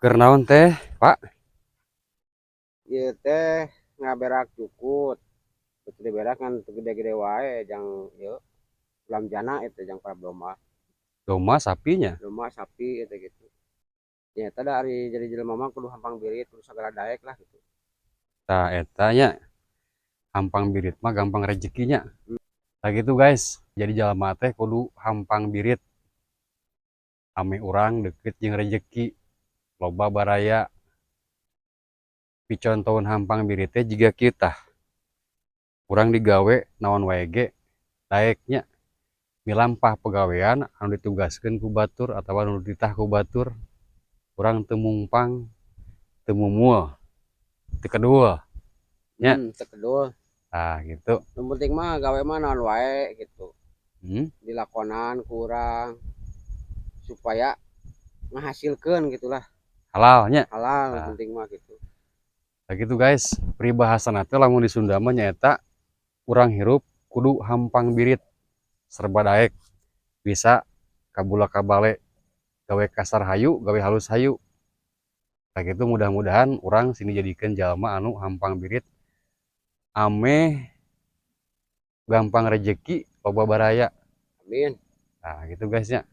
Keur naon teh, Pak? Ieu teh ngaberak jukut. Betul berak kan teu gede-gede wae, jang ieu ulam jana itu, jang para domba. Domba sapinya. Domba sapi itu gitu. Nyata dari jadi jelema mah kudu hampang birit, kudu sagala daek lah gitu. Tah, eta nya, hampang birit mah gampang rezekinya. Tah gitu, guys. Jadi jalma teh kudu hampang birit. Ameh urang deket jeung rejeki, loba baraya. Picontohan hampang birit teh jiga kita. Urang digawe naon wae ge daek nya. Milampah pegawean anu ditugaskeun ku batur atawa anu dititah ku batur. Urang teu mungpang, teu mumul, teu kedul. Nya. Teu kedul. Tah gitu. Nu penting mah gawe mah naon wae gitu. Dilakonan ku urang supaya ngahasilkeun gitulah. Halal nya. Halal. Nah. Penting mah gitu. Nah gitu, guys, peribahasana teh lamun di Sunda mah nyaeta urang hirup kudu hampang birit, serba daek, bisa kabula kabale, gawe kasar hayu, gawe halus hayu. Nah gitu, mudah-mudahan urang sing dijadikeun jalma anu hampang birit, ameh gampang rejeki, loba baraya. Amin. Nah gitu, guys, nya.